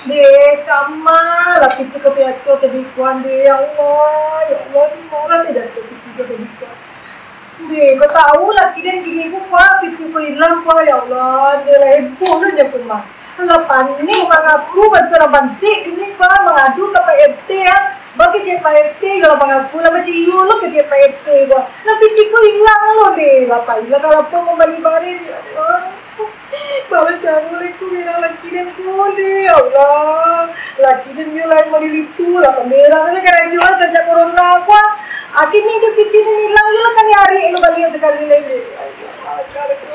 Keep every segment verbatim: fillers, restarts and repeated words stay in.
Deh, kama lah pitih ko piato tadi kuan, deh. Ya Allah, ya Allah, di ma lah deh jatuah pitih ko tadi kuan. Deh, kau tahu lah, kiden gini ku kuan, pitih ko ilang kuan, ya Allah. Deh, lah heboh lah nyo kuan. Lah panik mangaku bantu urang bansaik kini kuan, mangadu ka Pak R T ah. Bagi cek Pak R T kalau mangaku lah, bacik iyo lo ka cek Pak R T kuan. Lah pitih ko ilang lo, deh. Bapak ilang kalau pun mambali bareh, ya Allah. Bala caro lai ko merah laki den ko, deh, ya Allah. Laki den nyo lai model itu, lah pamerah sajo karajo sajak corona ko. Akhirnyo den pitih den ilang juo lah, kami ari lo baliak sakali lai, deh. Ya Allah, bala caro ko.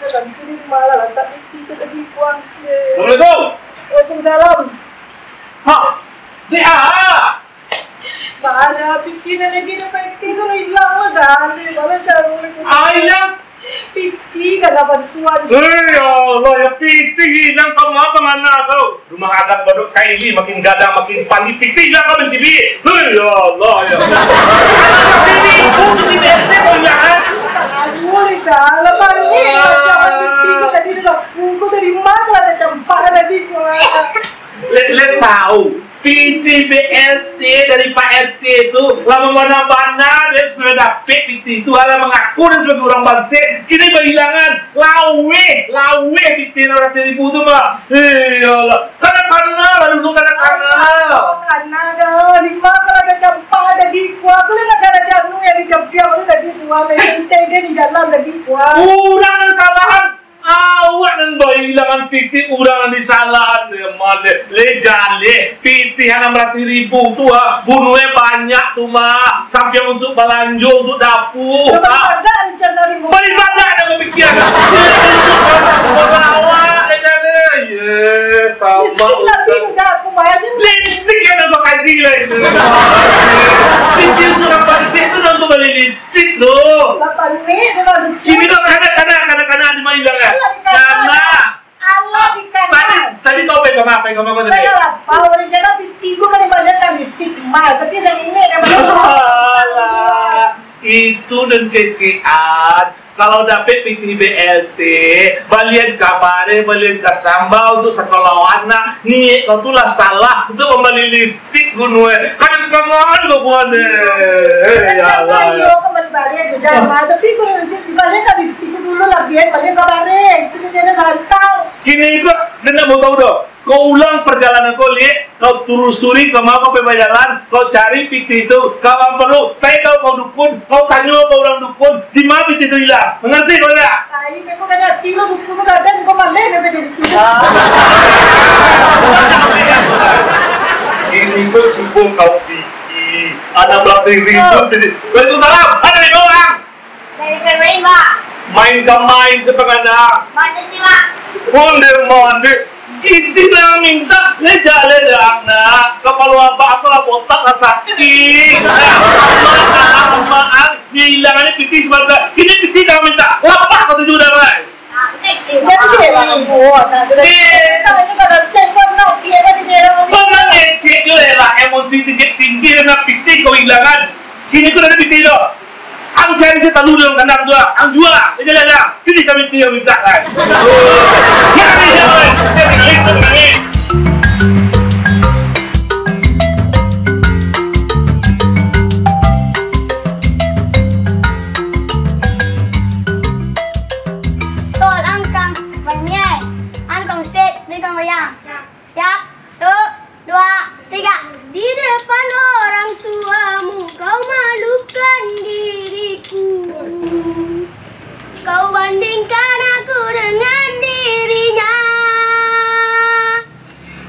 Dalam kini malah lantak pitih tu tadi kuang, deh. Assalamualaikum. Waalaikumsalam. Ha, deh, ah. Bara pitih nan lagi dapat itu tu lah ilang lah dah. Bala caro ko. Ah, ilang. Pitih kan lah bantuan. Eh, ya Allah, ya pitih ilang, kama pangana kau. Rumah adat Badok Kaili makin gadang, makin pandi, pitih ilang kau mancibik. Eh, ya Allah, ya Allah. Pitih ibu tu di B R T kau ilang, ah. Aduh, Rika, lah panik lah, jangan pitih kau tadi tu lah. Kau dari ma lah tacampak tadi kau. Lek, lek tahu. Pitih B R T dari Pak R T tu, lah mambana-bana den sudah dapek pitih tu, alah mangaku den sabagai urang bansaik, kini bailangan, laweh, laweh pitih nan ratuih ribu tu mah. Hei, ya Allah, kana-kana lah dulu, kana-kana. Kana dah, lima kalau ada campak ada di kuah, aku lah nak ada canu yang di jampiang tu tadi kuah, main tenteng dia di dalam tadi kuah. Urang nan salahan. Awak nan bailangan pitih, urang nan disalahan, yo, maleh, leh jaleh, pitih anam ratuih ribu tu, ha, bunuhnyo banyak tu mah, sampiang untuak balanjo, untuak dapua, ha. Baibadah rencana ni, Bu. Baibadah dah bapikia. Untuak anak sakolah awak, leh jaleh. Ye, sama. Lipstik lah, Bi, udah aku bayar je. Lipstik yang nak bakaji lah itu. Pitih tu nak pansik tu, nak bali lipstik. Tik tu. Lapan menit tu lah. Kini tu kanak-kanak, kanak-kanak di main jangan. Alah, di kanak. Kanak. Alah, di kanak. Tadi, tadi kau pai kama, pai kama kau tadi? Pai kama, Pak. Urang jalan di tigo kali baliak kan di tik mal. Tapi dah nenek dah baliak. Alah, itu nan kecekan. Kalau dapek pitih B L T, balian ka bareh, balian ka sambal untuak sakolah anak. Niaik kau tu lah salah, untuak mambali lipstik. Tik gunung, eh. Kan kangan kau buat, eh. Eh, ya Allah, ya. Iyo, kan balik-balik aja, dah. Tapi kalau di balik kan di situ dulu lah, biar balik ka bareh. Itu dia ada santang. Kini ko, den ndak mau tahu doh. Kau ulang perjalanan kau, Liek. Kau telusuri ka ma kau pai bajalan. Kau cari pitih tu. Kau perlu, pai kau, kau dukun. Kau tanyo ka urang dukun. Di ma pitih tu ilang? Mangarati kau indak? Ai, memang kan ati lo buku tu kadang kau maleh daripada itu. Ah. Ini ko cubo kau piki. Anak balakang ribut tadi. Waalaikumsalam. Ada lima orang. Dari Februari, Pak. Main ka main, sia pangana? Mak Titi, Pak. Onde mande. Iti lah mintak, le jale dah, nak. Kapalo abak aku lah botak lah sakik. Nah, amak, amak, amak, dia hilang ni pitih sebentar. Ini pitih dah minta. Lapah kau tuju dah, Mai. Jadi dia yang buat, nah, dia dah, eh, ini kalau cek kau nak, dia kan dia orang ni. Kau nak ngecek je lah, emosi tinggi-tinggi, nak pitih kau hilangan. Kini kau dah ada pitih tu. Ang cari se talu dalam kandang tu lah. Ang jua lah. Dia jalan lah. Kini kami tinggal minta kan. Jangan ni, jangan. Jangan ni, jangan ni. Tol angkang, banyai. Angkang set, megang wayang. Siap, satu, dua, tiga. Di depan orang tuamu kau malukan diriku. Kau bandingkan aku dengan dirinya.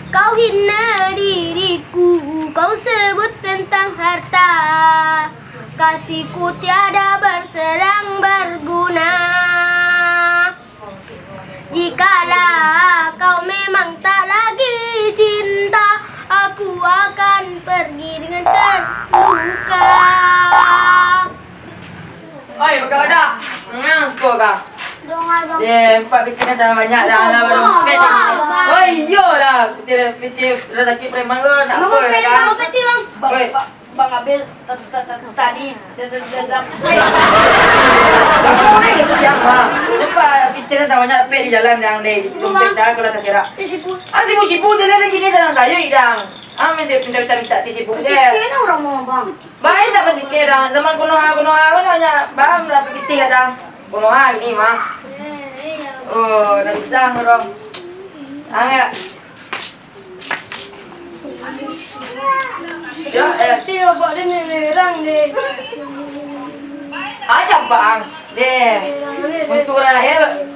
Kau hina diriku, kau sebut tentang harta. Kasihku tiada berselang berguna. Jikalau kau memang tak lagi cinta, aku akan pergi dengan terluka. Oi, bagawa dak? Nang suko kah? Dongai, Bang. Eh, empat pikiran dah banyak dah, lah, baru. Bang, Bang. Oh, iyolah, pitih, pitih rasaki preman tu, nak apa dah, kan? Bang, Bang. Oi. Bang Abel, ta-, ta-, ta-, tadi, da-, da-, da-, da-, eh. Kamu ni, siapa? Lupa, kita dah banyak pek di jalan yang deh. Dompet saya kalau terserak. Ti sipu. Ah, sipu-sipu, dia ada gini, salah saya, idang. Ah, masih minta-minta, minta ti sipu, saya. Kecil orang mau, Bang. Baik, nak berpikir, dang. Zaman Konoha, Konoha, kan hanya, Bang, dah berpikir, dang. Konoha ini, mah. Eh, eh, ya. Oh, dah bisa, orang. Ah, ya. Ya, eh. Ti, abak dia ni merang deh. Aja, Bang. Deh. Untuk Rahel.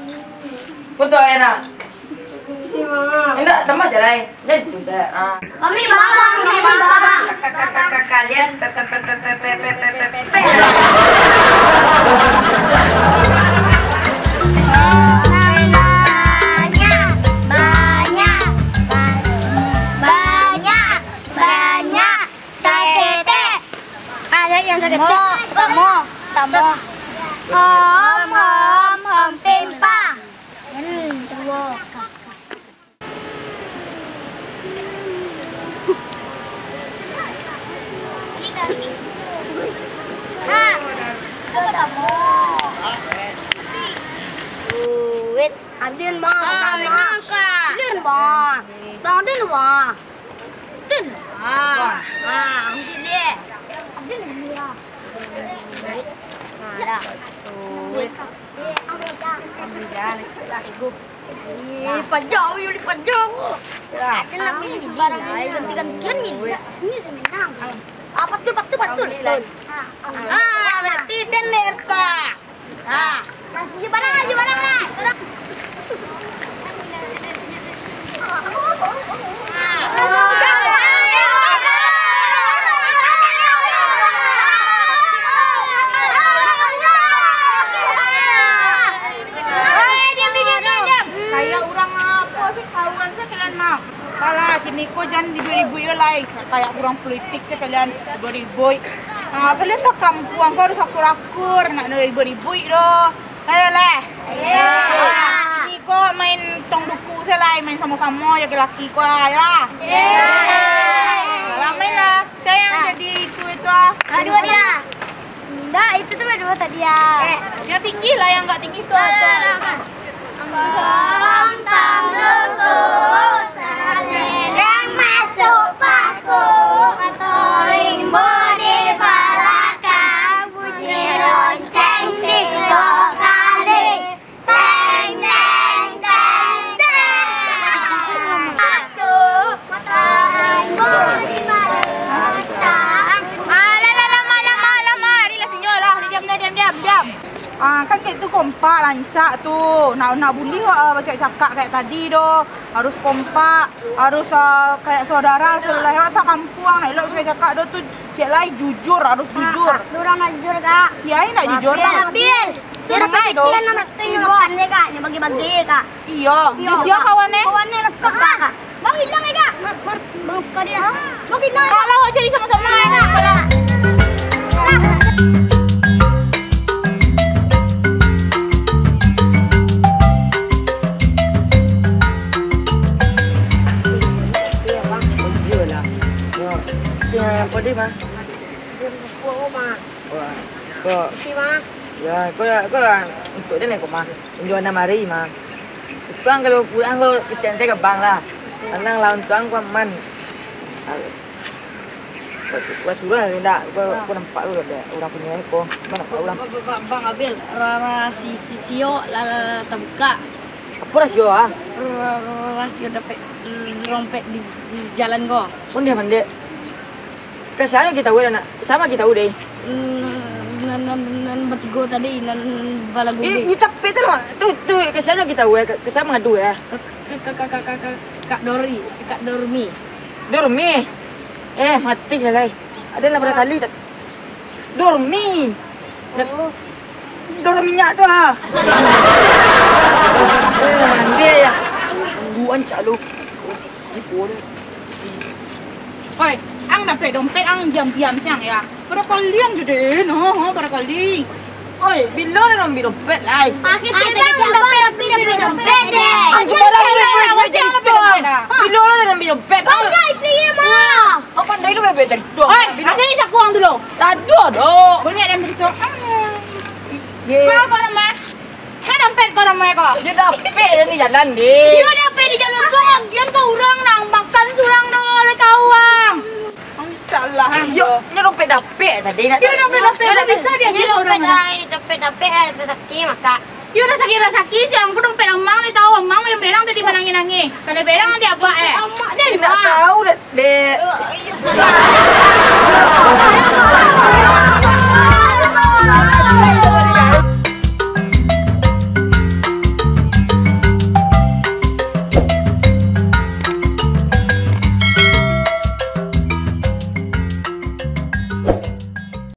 Untuk Rahel, nak. Ti, Bang. Indak, tambah je, Rai. Jadi tu, saya. Ah. Kami babang, kami babang. Ka-, ka-, ka-, ka-, kalian pe-, pe-, pe-, Banyak, banyak, ba-, banyak, banyak, saketek. Ada yang saketek. Mo, tamo, tamo. Hom, hom, hom, pimpa. Hmm, dua. Duit. Adin, Bang. Ah, Bang, Bang. Adin, Bang. Adin, Bang. Adin. Ah, ah, ambil dia. Adin, Bang. Nah, dah. Duit. Ambil dah. Ambil dah, nak cepat lah, Ibu. Ih, pajau, Yuli, pajau. Ada nak pilih sembarangan. Ai, ganti-gantian ni. Ini semenang. Ah, betul, betul, betul. Ah, berarti den Erpa. Ah. Nah, sebarang lah, sebarang lah. Hei, diam, diam, diam, diam. Kayak urang apo sih, kauran sih kalian mah. Alah, kini ko jan ribut-ribut yo lai, kayak urang politik sih kalian ribut-ribut. Ah, kalian sakampuang ko harus akur-akur, nak ribut-ribut doh. Ayolah. Alah, kini ko main tong duku se lai, main samo-samo yo laki-laki ko lah, yo lah. Alah, main lah. Sia yang jadi itu, itu ah. Aduh, dia. Ndak, itu tu baru tadi ah. Eh, yang tinggi lah, yang agak tinggi tu. Alah, alah, alah. Bang, tang duku, salereng masuk paku, mato rimbo di balakang, bunyi lonceng tigo kali. Teng, teng, teng, teng. Satu, matahari di batang. Alah, alah, lama, lama, lama. Rilah, sinyo lah. Diam, diam, diam, diam, diam. Ah, kan kayak tu kompak, rancak tu. Nak, nak bulih, ah, bacakak-cakak kayak tadi doh. Harus kompak, harus, ah, kayak saudara, saudara. Lewat sakampuang, nak elok bacakak-cakak doh tu. Cek lai jujur, harus jujur. Kak, tu urang nak jujur, Kak. Sia nak jujur, Kak. Abil. Tu ado pikiran nomor tu, nyo makan je, Kak. Nyo bagi-bagi, Kak. Iyo. Iyo, sia kawan, eh? Kawan, eh, Rafka, Kak. Bang, ilang, eh, Kak. Mar-, mar-, Bang Rafka dia. Bang, ilang, eh, Kak. Kak, lah, awak cari samo-samo, eh, Kak. Ilang, eh, Kak. Iyo lah. Yo. Tingga apo dia, Bang? Dia buku apa, Bang? Wah, ko. Isi, Bang. Yo, ko, ko lah untuak dia ko, Bang. Unjuak anam ari, Bang. Bang, kalau pulang ko, kecek se ka Bang lah. Anang lah untuak ang ko aman. Wah, surah indak, ko, ko nampak ko dek urang punyo ko. Ko nampak urang. Ba-, ba-, ba-, Bang Abil, ra-, ra-, si, si, sio lah, lah, lah tabukak. Apo rasio, ah? Ra-, ra-, rasio dapek, mm, rompet di, di jalan ko. Onde mandek. Ka sia kito tahu, nak? Samo kito tahu, deh. Mm, nan, nan, nan batigo tadi, nan balagu. Ih, ih, capek tu, Mak. Tu, tu, ka sia kito tahu, eh. Ka, ka sia mangadu, eh. Ka, ka, ka, Kak Dori, Kak Dormi. Dormi? Eh, mati lah, lai. Ado lah bara kali tak. Dormi. Nak, oh. Dormi minyak tu, ah. Eh, mandi ya. Sungguh ancak lu. Tipu ni. Oi, ang dapek dompet, ang diam-diam siang ya. Bara kali ang jadi, no, bara kali. Oi, bilo lah ambiak dompet, lai? Ah, kecil bang, dompet, tapi dapat dompet deh. Ah, sembarang lu, lu, lu, lu, lu. Bilo lah ambiak dompet? Pandai saya mah. Oh, pandai lu, bebek, jadi tu. Oi, bilo. Asal ni saku. Tado do. Bunyi ada yang berisok. Kau apa nama? Kau dompet kau nama kau? Dia dompet dari jalan deh. Dia dompet di jalan tu, agian kau urang nang makan surang no, oleh kau ang. Salah. Yo, dia dompet dapet tadi nak. Dia dompet dapet, tak bisa dia. Dia dompet dai, dompet dapet, eh, rezeki maka. Yo, rasaki-rasaki, si angku dompet amang, dia tahu amang, berang-berang tadi manangih-nangih. Kalau berang dia abak, eh. Amak dia nak tahu dah, dek.